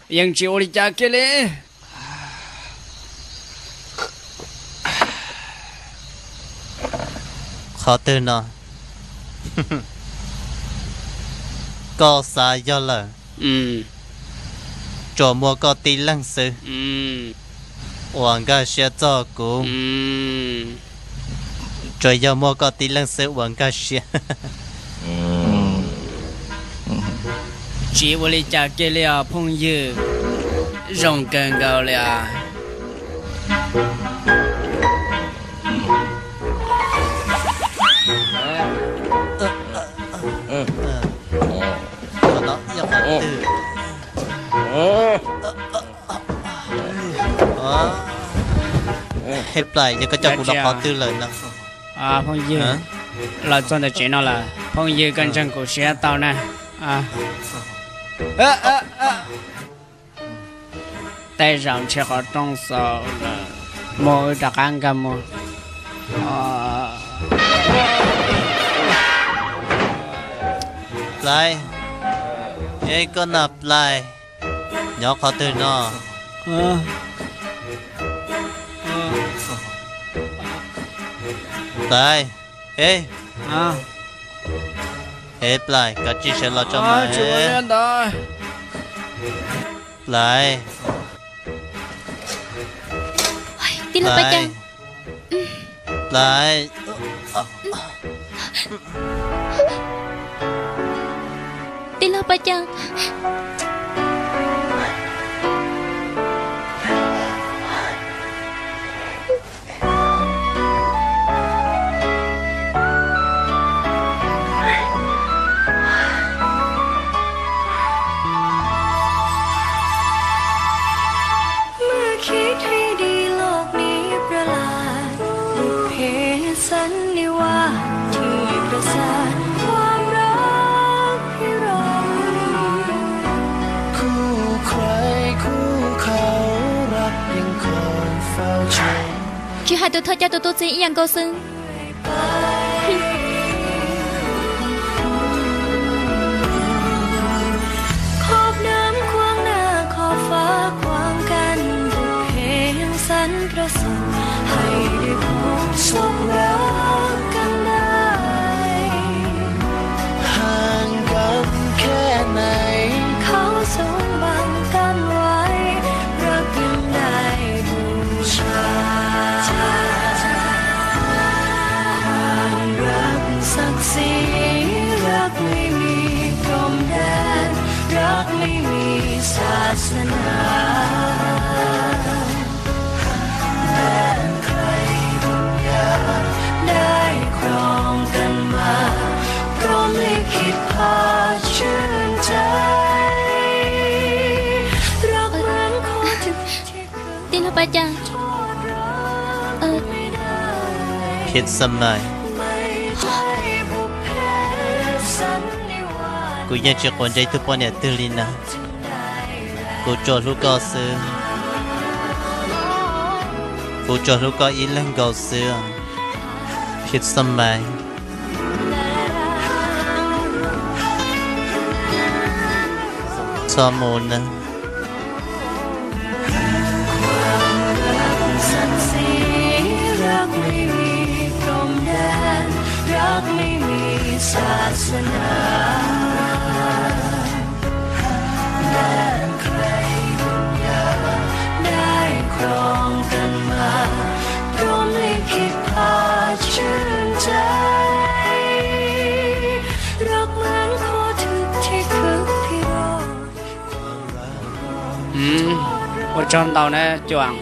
Yeej tsis ua li cas kiag li. Qhov twg no? Koj xav yog lawm. Tsuas muaj koj tib leeg xwb uas nkag siab txog kuv. Tsuas yog muaj koj tib leeg xwb uas nkag siab. Tsis ua li cas kiag li os phooj ywg. Zoo kawg nkaus li os. Hej Plaim, yog koj coj kuv los qhov twg lawm no? Phooj ywg, los txog ntawm tsev no lawm, phooj ywg koj ntseeg kuv siab tau na. Tej zaum ntshe qhov rooj xaus lawm, mus wb rov qab nkag mus. Plaim, es koj na Plaim, nyob qhov twg no? Plaim, es, es Plaim, kav tsij sawv los tso mas. Plaim, tij laug Paj Cam. Plaim, tij laug Paj Cam. Tsis hais tus thawj coj tus tub txib ib yam nkaus xwb. Tij laug Paj Cam, Phib Xab Maiv, kuv yeej tsis quav ntsej ib tug poj niam twg li na. Kuv tsuas hlub koj xwb. Kuv tsuas hlub koj ib leeg nkaus xwb. Phib Xab Maiv, txhob mus na. Ua tsaug ntau na cuam.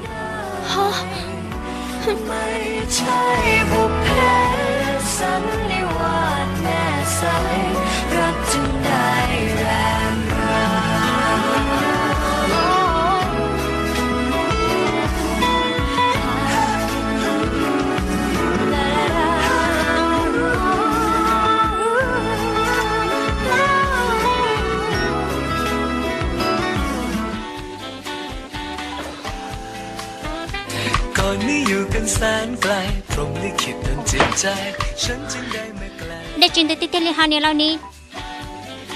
Dej tsis ntws tiag tiag li hos niam laus ni.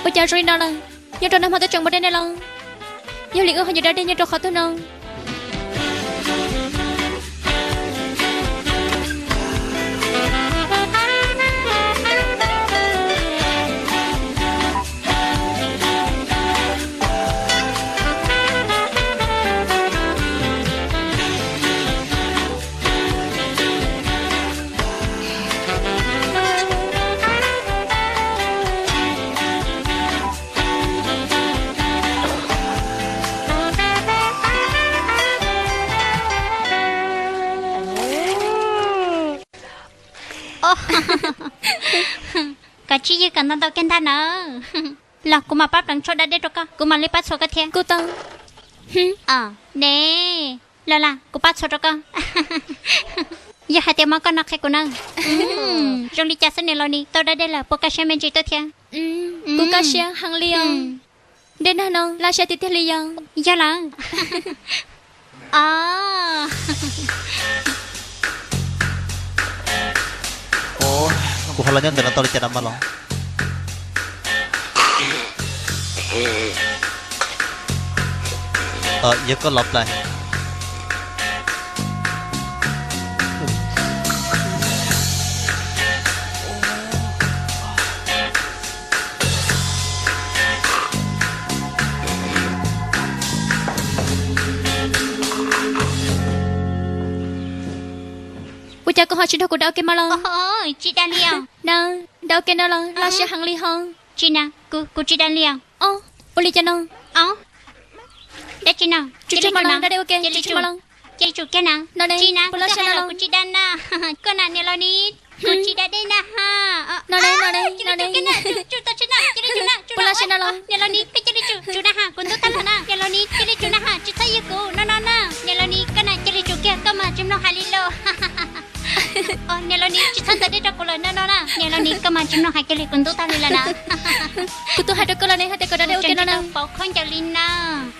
Ua cas zoo li no lawm? Nyob rau nag hmo twb tseem mus dej nej los? Yog li wb ho yuav da dej nyob rau qhov twg no? Koj tsis yog koj ntau ntau kiag ntag na. Los kuv mam pab pleev tshuaj da dej rau koj, kuv mam li pab txhua koj thiab. Kuv tau. Ne, los las kuv pab txhua rau koj. Yog hais tias mob koj no qhia kuv na. Zoo li cas xwb niam laus Nis, tau da dej lawm puas kaj siab me ntsis tuaj thiab? Kuv kaj siab heev li os. Dej nag no laj siab tiag tiag li yog. Yog lawm. Kuv ho los nyob ntawm no tau li cas no mas los? Yog koj los plas. Ua cas koj ho tsis nrog kuv da ua ke mas los? Tsis da li os. Na, da ua ke no los laj siab heev li ho. Tsis na, kuv, kuv tsis da li os. Ua li cas no? Dab tsi no? Tsis tshua mas los, da dej ua ke, tsis tshua mas los. Cia li tsum kiag na. No ne, tsis na, kuv twb hais los kuv tsis da na. Koj na niam laus Nis, kuv tsis da dej na ha. No ne, no ne, no ne. Cia li tsum kiag na, tsum, tsum tau tsis na, cia li tsum na, tsum na. Niam laus Nis, koj cia li tsum, tsum na ha, kuv ntub tag lawm na. Niam laus Nis, cia li tsum na ha, tsis txhob yug kuv no no na. Niam laus Nis, koj na cia li tsum kiag, koj mas tsis mloog hais li los. Niam laus Nis, tsis txhob ntawm dej rau kuv lawm no no na. Niam laus Nis, koj mas tsis mloog hais kiag li, kuv ntub tag li lawm na. Kuv twb hais rau koj los ne, hais tias kom da dej ua ke no na. Pauv khaub ncaws li na.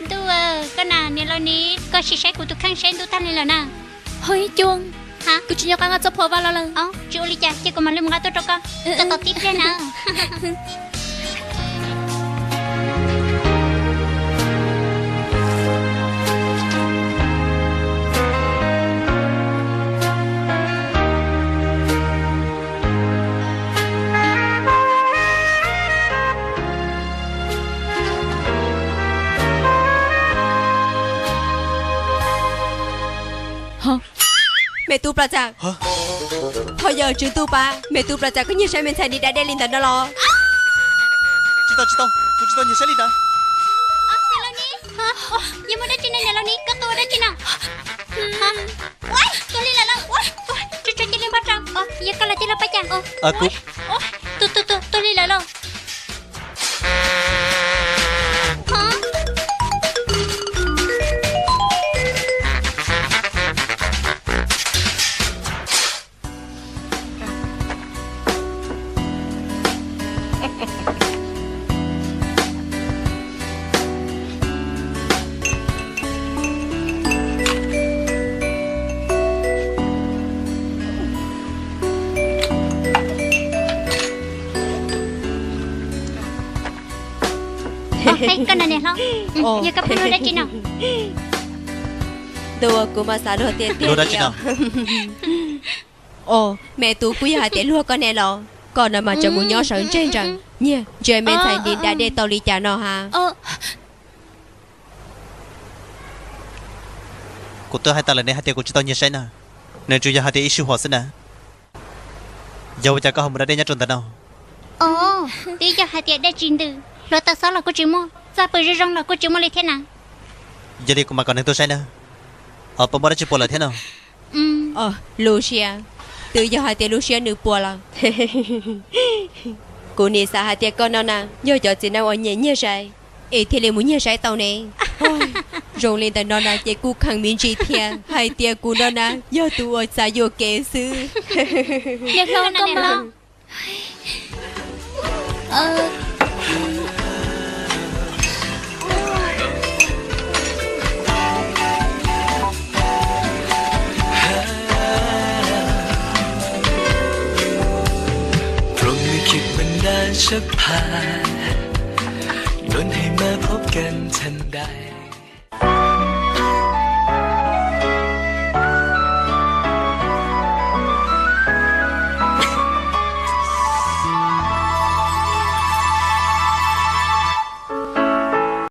Ntuj, koj na niam laus Nis, koj sim saib kuv tus kheej seb ntub tag li lawm na. Hos ib cuag, kuv tsis nco qab nqa txoj phuam vas los lawm. Tsis ua li cas, cia kuv mam li mus nqa tuaj rau koj. Koj tos tib pliag na. Me tub Plas Txas, ho yog Tswv Ntuj pab, me tub Plas Txas koj nyiag saib me ntxhais Nis da dej li ntawd no los? Tsis tau, tsis tau, kuv tsis tau nyiag saib li ntawd. Yog muaj dab tsi no niam laus Nis, koj tua dab tsi no? Tuag li lawm los? Tsuag tsuag cia li npaj rau. Yog koj los tij laug Paj Cas. Tus tus tus tuag li lawm los? Koj na niam hlob, yog koj pheej luag dab tsi no? Ntuj, kuv mas xav luag tiag tiag. Luag dab tsi no? Os, me tub, kuj yog hais tias luag koj ne los? Koj no mas tseem mus nyob sawv ntseg ntsees, nyiag ntsia me ntxhais Nis da dej tau li cas no ha. Kuv twb hais tas lawm ne hais tias kuv tsis tau nyiag saib na. Nws tsuas yog hais tias ib sij huam xwb na. Yog ua cas koj ho mus da dej nyob rau ntawm no? Os, twb yog hais tias dej tsis ntws, hluav taws xob los kuj tsis muaj, txaj pw zoo zoo los kuj tsis muaj li thiab na. Yog li kuv mam kom nws tuaj saib na. Puas muaj dab tsi puas lawm thiab no? Lucia, twb yog hais tias Lucia nws puas lawm. Kuv nim xav hais tias koj no na yog cov txiv neej uas nyiam nyiag saib, es thiaj li mus nyiag saib tau ne. Zoo li ntawm no na ces kuj kheev me ntsis thiab hais tias kuv no na yog tus uas xav yuam kev xwb. Niam hlob, koj mas. Phromlikhitbndashaphai ดลให้มาพบกันทันใด